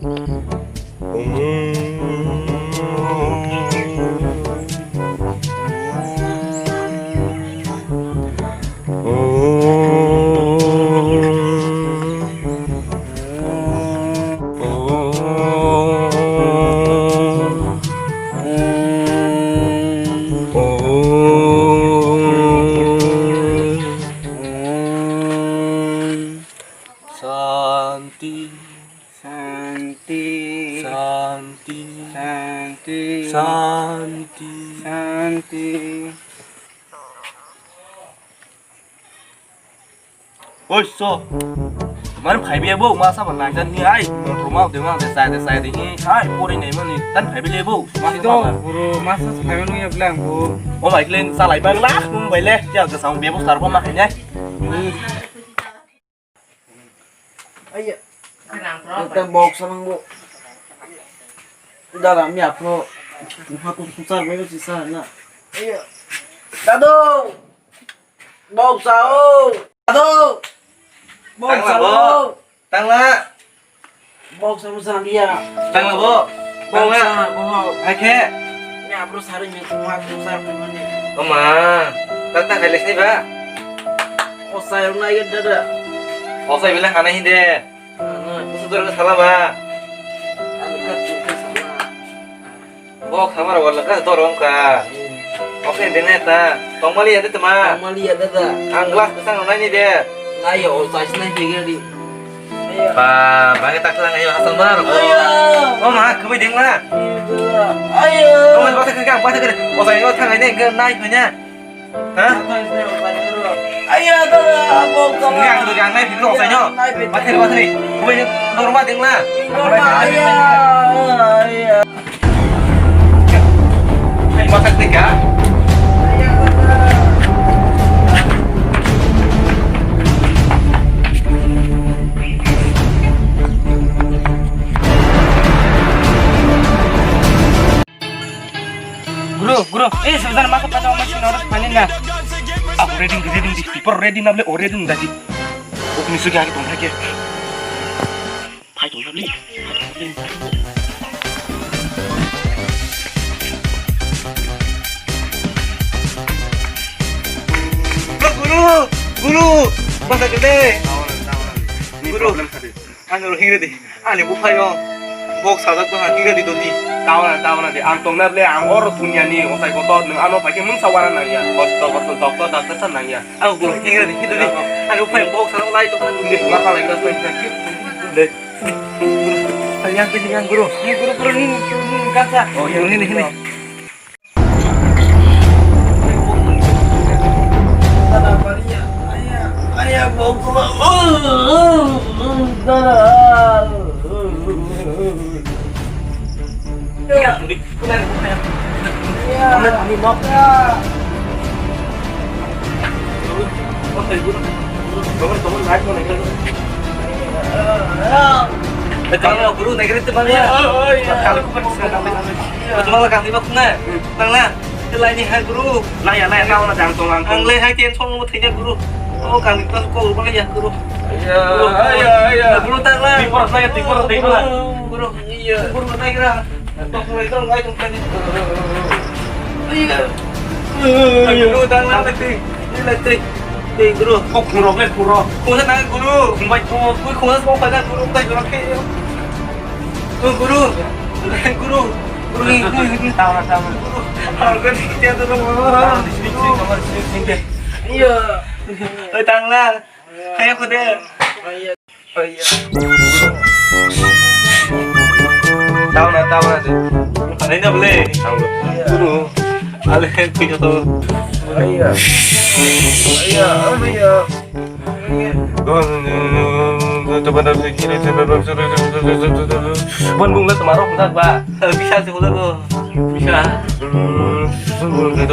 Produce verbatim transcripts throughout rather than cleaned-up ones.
Shanti. Shanti. Shanti. Shanti. Shanti. Shanti. Oi, so. Mari phaibi bo, masa ba nang jan ni ai. Motor ma de ma de sai de sai de ni. Ai, pori nei mani. Tan phaibi le bo. Masa Sido, ba. Bro, masa phaibi nung ya blang bo. O mai klen salai bang lah, mung bai le. Ya ke sang bebo sar ko ma khainai. Ayya. Ekta box nangbo. Dada, mi aphro. Muha tu susar bego sisa na. Ayya. Dadu! Box sao! Dadu! Box Tangla, sao! Bo. Tangla. Box sao sa dia. Tangla, bo. Box Tangla. Sao, bo. Hai khe. Mi aphro sari mi muha tu susar bego ni. Oma. Tata khaile sini ba. Osai unai dada. Osai bela hana hinde. Kusu dorong sala ba. Bok samar wala ka dorong ka. Oke dene ta. Tongmali ya de tama. Tongmali ya de ta. Ang glass kesang nai ni de. Nai yo, o chais nai pegel di. Ba, bagi tak lang ayo asal mar. Ayo. Oh ma, kami deng ma. Ayo. Oh ma, bata kiri, bata kiri. O saya yo thang nai ne, nai punya. Ha? Ayah, dah, dah, abang, Ini aku tuh jangan naik dulu saya nyo. Naik, Bathri, bathri. Kau ini normal ding lah. Normal, ayah, ayah. Masak tiga. Guru, guru, eh, sebentar, masuk, masuk, masuk, sini, orang panen, nah. Aku ready, ready, di, paper ready, nable, oh, ready, tadi. Oh, ini sudah, aku tunggu lagi. Hai, tunggu, beli. Guru, guru, guru, masa gede. Guru. Ang ro hingra di. Ani buphai o. Bok sajak bwkha hingra di dodi. Tauna, tauna di. Ang tongna ble, ang oro dunia ni osai kotor, nwng ano paikhe mungsa wana nangya. Hosto, hosto, doctor, doctor sa nangya. Ang guru hingra di, hingra di. Ani buphai bok sajak lai tongna dunia. Ma khalai ka sai ka ki. De. Yang ke yang guru. Ni guru guru ni, ni, ni kasa. Oh, ini, ini, ini. Tangla guru, naikhe tei mangla. Tangla kangni ma khuna. Tangla. Tei laini hai guru. Naya, naya, tangla jang tong ang. Ang le hai tension mo thaiya guru. O kangni pas ko ba ya guru. Aya, aya, aya. Guru tangla. Tipor naya, tipor, tipor. Guru, iya. Guru naigra. Tok lai tong ngai tong tani. Iya. Guru tangla tei. Ini tei. Tei guru. Kok khurok le khurok. Khungsa nang guru. Khungbai khurok. Guru khungsa kok khana guru tai guru khe. Oh, guru. Guru. Guru. Tama, tama. Guru. Harga di dia tu. Iya. Oi, tangla. Kayak kuda. Tahu na, tahu na. Ini na boleh. Guru. Ale punya tu. Iya. Iya, iya. Bon bung le tomaro hongthak ba. Bisa se holo ko. Bisa.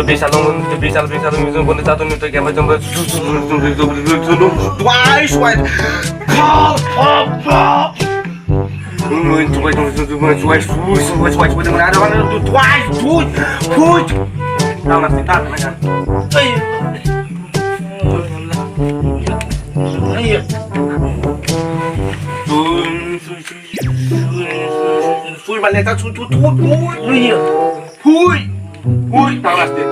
Bisa long, bisa, bisa, bisa, bisa, bisa, bisa, bisa, bisa, bisa, bisa, bisa, twice, twice. Call, call, call. Twice, twice, twice, twice, twice, twice, twice, twice, twice, twice. Tama, tama, tama. Ay. Ay. Bale ta chu chu chu chu. Hui. Hui. Hui, ta raste.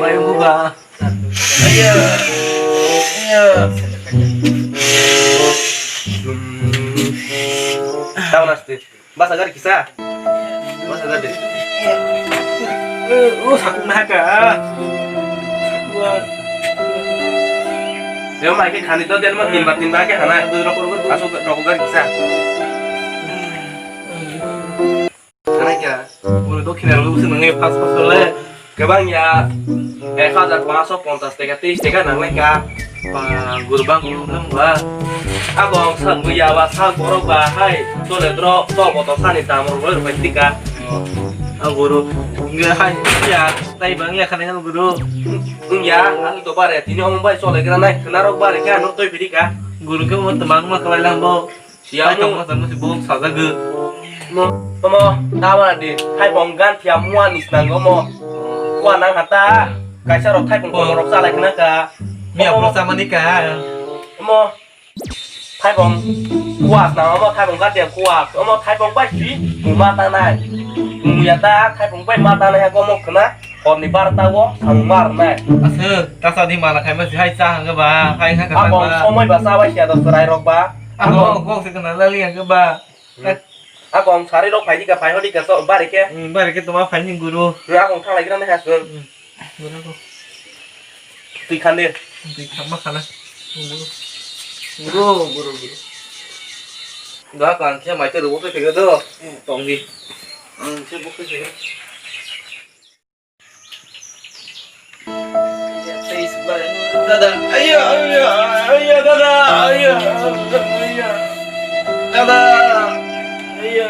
Bai buga. Iya. Iya. Ta raste. Basa gari kisa. Basa gari. Eh, oh, sakung na ka. Yo, mai ke khani to den ma tin ba tin ba ke khana. Asu rok gari kisa. Khana kya? Ulo dokhin aro usu nang pas pas le. Kwbang ya, ek hajar pansho ponchas teka, tris teka nang lai ka. Ba, guru ba, guru nang ba. Abo ang san bu ya ba, san borok ba, hai, chole dro, to bo to sani dam rok roi roi tika. A guru, nge hai, ya, tai bang ya khana yang guru. Ung ya, ang to bare, tini om bai chole gra nai, khna rok bare ka, no toi pidi ka. Guru ke mo tamang ma kalai lang bo. Siya mo. Tamo tamo si bok sajago. Mo, mo, tama di. Thaipong gan thia mua ni snang go mo. Kua nang hata. Kaisa rok thaipong rok salai khna ka. Miya mo, mo. Samani ka. Mo. Thaipong. Kua snang mo thaipong gan thia kua. Mo thaipong bai si. Kuma ta nai. Muya ta thaipong bai ma ta nai ko mo khna. Hor ni bar ta wo sang mar nai. Aswk, ta sa di mana khai ma si hai cha hang ba. Hai ha ka. Abo somoi ba sa bai sia do serai rok ba. Abo kok se kana lali yang ba. Hmm. Ako ang sari rok phai di ka, phai hodi ka, so, bari ke. Hmm, bari ke toma phai ni guru. Ra akong thang lagi nang ha sun. Hmm. Guru ko. Tui khan de. Tui khan ma khana. Guru. Guru, guru, guru. Da kan khe mai te ro te ke do. Tong di. Ang khe bo ke. Dada, aya, aya, aya, dada, aya, aya, dada, aya.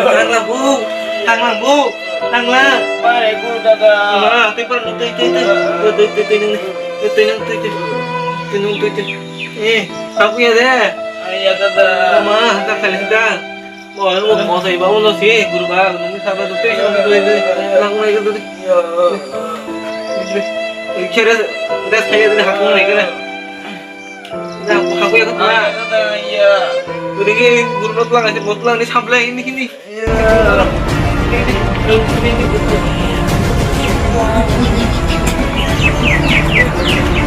Thanglang bu, thanglang bu, thanglang. Pai, bu, dada. Ma, tui par, tui, tui, tui, tui, tui, tui, tui, tui, tui, tui, tui, tui, tui, tui. Eh, aku ya deh. Aya, dada. Ma, tak kali sedang. Mo, mo, mo, sai ba, mo, si, guru ba, nung sa ba, tu, tu, tu, tu, tu, lang, lang, tu, tu. Kere, das, kaya, tu, hakung, nai, kere. Na, hakung, ya, tu, na. Tu, ni, guru, botol, ngai, botol, ni, sample, ini, ini.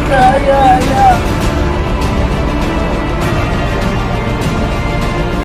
Ya, ya, ya.